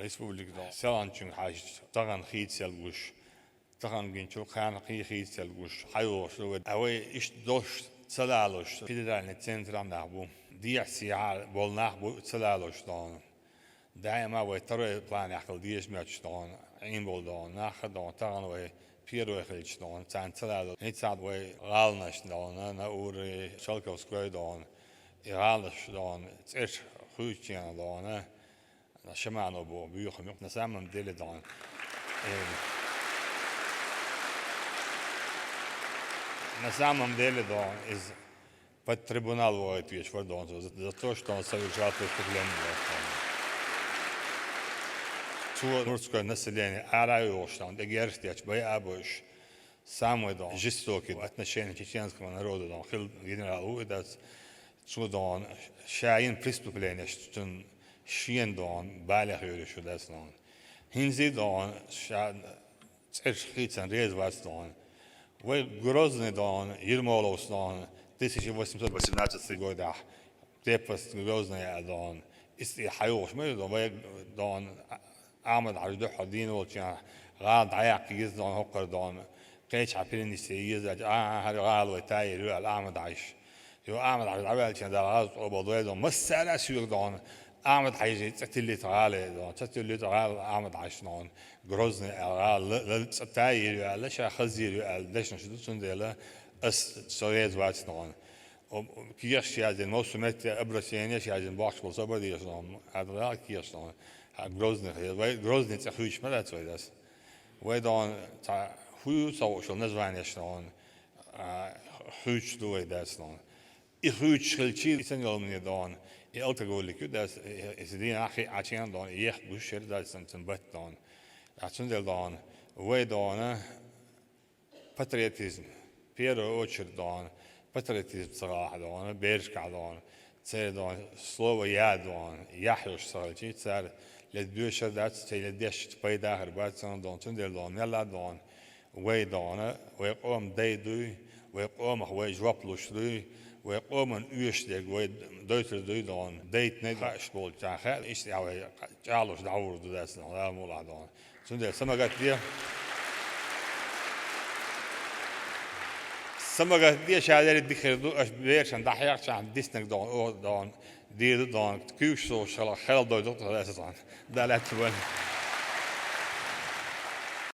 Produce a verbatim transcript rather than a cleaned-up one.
Республика дон селханчуьнга хьаьжча, тахана хийцаелла гуш, тахана гинчул кхана кхин хийцаелла гуш, хьайолуш ду вай. А вай иштта долуш ца лалуш, федеральный центрам нах бу. Дехьа-сехьа болу нах бу ца лалуш дон. Даима вай второй планехь хила дезаш моьттуш дон, Ӏийна болу дон, нах дон, тахана вай первой хилча дон, царна ца лалуш. ХӀинца вай гӀаланаш дон, Наури, Шелковской дон, и гӀаланаш дон, цӀераш хуьйцученах дон, Шаманов бу, буьйхам юкъа, на самом деле дон. Э, на самом деле дон, иза под трибунал вахийтеш вара дон, за, за то, что он совершал преступление дон. Цо мужское население ара а йохуш дон, тӀе герш дечу, бай а бойуш. Самое дон жестокие отношения чеченского народа дон хила генерал ву и дац. Цо дон ша йина преступленеш цунна шена дон балех йолуш ю дац дон. ХӀинца дон ша цӀераш хийцан реза вац дон. Вай Грозный дон, Ермоловс дон, тысяча восемьсот восемнадцатый годахь крепость Грозная а дон. Ист и хьайохуш ма ю дон, вай дон Ахьмад-Хьаьжа дуьххьал дийна волчу гӀала дӀаяккха еза дон хӀокхара дон. Кхечахьа перенести еза, а, а, хӀара гӀала вай тайир ю аьлла Ахьмад-Хьаьжа. Йо, Ахьмад-Хьаьжа дӀаваьлча, Дала гӀазот къобалдойла дон, массара а соьга дон, Ахьмад-Хьаьжин цӀе тиллийта гӀала дон, цӀе тиллийта гӀала Ахьмад-Хьаьжа дон, Грозный аьлла гӀала, ла, ла, цӀе тайир ю аьлла, ша хазйийр ю аьлла дешнаш ду, цундела ас со реза вац дон. О, о, кехаш яздина, массо метте обращенеш яздина, бохуш болу собар дезаш дон, хьан дагахь кехаш дон, хьан Грозный хеза, вай Грозный цӀе хуьйцуш ма дац вай дас. Вай дон цхьа хӀун ю ца хууш йолу названеш дон, а, хуьйцуш ду вай дас дон. И хуьйцуш хилчий, и сан йолмане дон, и алкоголик ю дас, и, и, и дийнахь хи Ӏачен дон, и ех гуш шера дас сан, сан бат дон. А цундела дон, вай дона, патриотизм, первую очередь дон, патриотизм ца гӀахь дон, берашкахь дон, церан дон, слово я дон, яхь йолуш ца хилчий, цара ле доьшур дац, церан ле дешча пайда хир бац, цунна дон, цундела дон, мелла дон, вай дон, вай къоман дай дуй, вай къомах вай жоп луш дуй, вай къоман оьшуш дерг вай дойтур дуй дон, дайтинарг хаьаш болчарна хаьа, иштта вай чӀагӀлуш дӀахьур ду дац дон, Дала мукъалахь дон. Цундела самагатде. Самагатде, ша дерриг дика хир ду, аша берашна дӀахьехчахьана диснарг дон, оха дон, дийр ду дон, куьйгаш сов шала хелдой ду тхо аса дон. Дала аьтту ван.